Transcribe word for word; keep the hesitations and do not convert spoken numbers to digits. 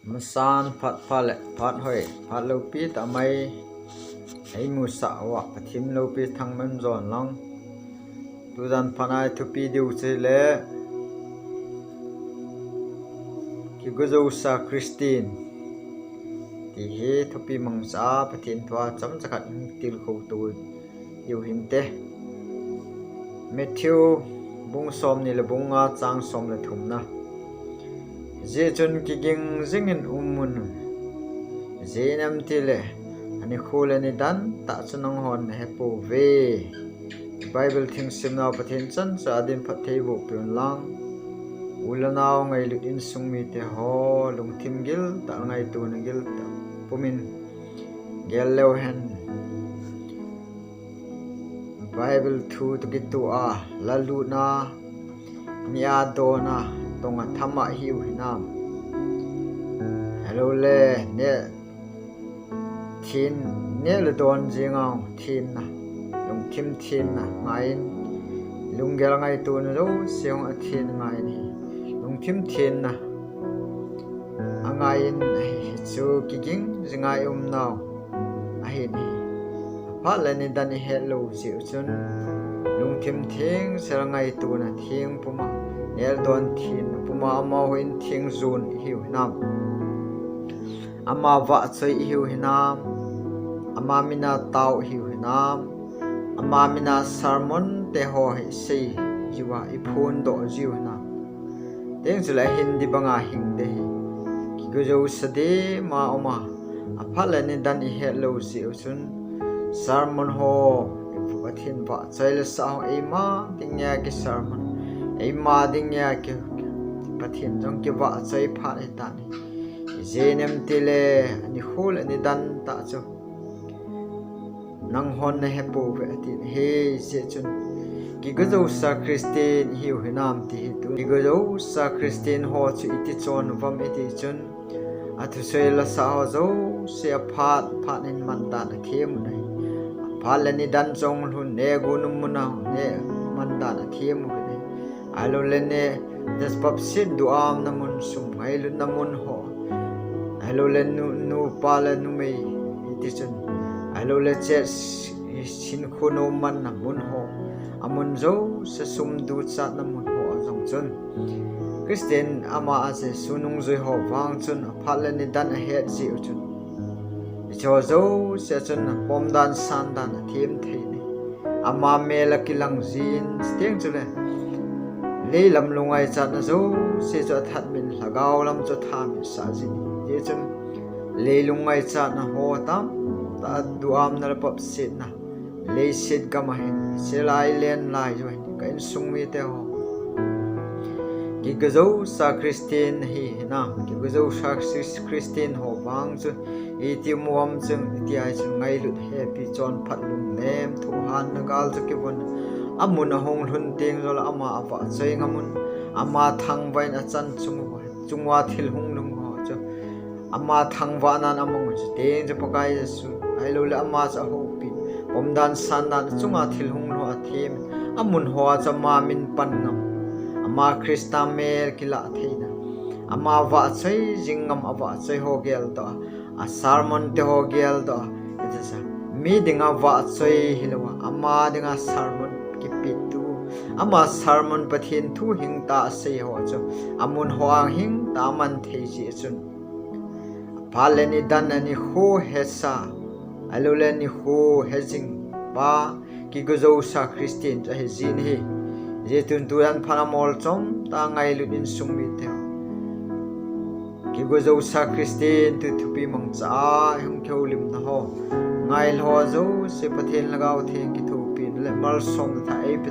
Masan phat pha le phat hoi, phat loupi tah mai eimusah uva Pathen loupi thangvah in jon lang. Tujan phat a ithupi diu chu ahile, Kigojousa Christian ti hi thupi mangcha a Pathen thua chomcha khat hung tilkhou tou diu hinte. Matthew bung somni le bung nga chang som le thumna. Hijeh chun kiging jingin umun. Ijeh inem itile, anikho le nidan tah chu nanghon nahepouve. Bible thingsim nau Pathen chan chu adin phatthei boh peh un lang. U le nau ngailut insung mite ho, lungthim giltah, ngaitona giltah pumin gel leu hen. Bible thu toh kitoh a, lalutna, neh a donna, tong a tham a ihiu hinam. Ahilou le, neh thenna, neh le don jing a thenna, lungthim thenna, ngai in, lunggel ngaitona jouse hung a thenna ngai in ahi. Lungthim thenna, angai in ahi, hichu kiging jinga i um nau ahin ahi. Aphat le nidan ihet lou jeh u chun, lungthim thengsel ngaitona theng puma, neh le don thenna puma, amaho in theng jon ihiu hinam. Ama vahchoi ihiu hinam, ama mina tao ihiu hinam, ama mina sermon te ho hi isei jiu a, iphondoh jiu hinam. Teng chule ahin di banga hing te hi kigojousa dema uma, aphat le nidan ihet lou jeh u chun, sermon ho, Pathen vahchoi le sah ho, eima ding nge ki sermon, eima ding nge ki, Pathen jong kivahchoi phat ahitan ahi. Ijeh inem itile, anikho le nidan tah chu nanghon nahepouve atin ahi. Hijeh chun, Kigojousa Christian ihiu hinam ti hi tu. Kigojousa Christian ho chu iti chon uvam iti chun, athusei lasah ho jouse aphat phat in mandan athem u ahi. Aphat le nidan chonglhun, neh gu num mun a, neh mandan athem u ahi. Ahilou le neh, neh vapset duhamna mun, sum ngailutna mun ho. Ahilou le nu, nupa le numei hiti chun. Ahilou le chet s-, sinkhu nom manna mun ho. Amun jouse sum duchatna mun ho a jong chun. Christian ama a Jesu nungjui ho vang chun aphat le nidan ahet jeh u chun. Hiche ho jouse chun pomdan sandan athem thei ahi. Ama mel a kilang jin, chuteng chule leilam lungngaichatna jouse chu athat min, lhagao lam chu atha min sah jin ahi. Hijeh chun lei lungngaichatna ho tamtah, duhamna le vapsetna, leiset gam a hin, hiche lai len lai jong hin, ka insung mite ho, Kigojousa Christian ahi hinam, Kigojousa Chris-, Christian ho vang chu, iti mu ham chun, iti ahi chun, ngailut hepi chonphat lungnem, thohhanna gal chu kivon. Amun ahung lhun teng joule ama avahchoi ngam un, ama thangvah in achan chung uva, chung uva thil hung lhung ho chu. Ama thangvahnan amang u chu teng chu Pakai Jesu, ahilou le ama chu ahoupi, pomdan sandan chunga thil hung lhung ho athem, amun hoa chu ama min pan ngam, ama Christa mel kilah theina, ama vahchoi jing ngam, avahchoi ho geldoh a, a sermon te ho geldoh a, hiti chu mi dinga vahchoi hilou a, ama dinga sermon kipetu, ama sermon Pathen thu hingtah a sei ho chu, amun hoa hingtah a man thei jeh chun. Aphat le nidan, anikho hesa, ahilou le nikho hejing pa, Kigojousa Christian chu ahi jin ahi. Hijeh chun tujan phat a molchom tah a ngailut insung mite ho, Kigojousa Christian ti thupi mangcha a hung kihoulimna ho, ngailha ho jouse Pathen Lhagao Theng kithopina le malsomna thah eipe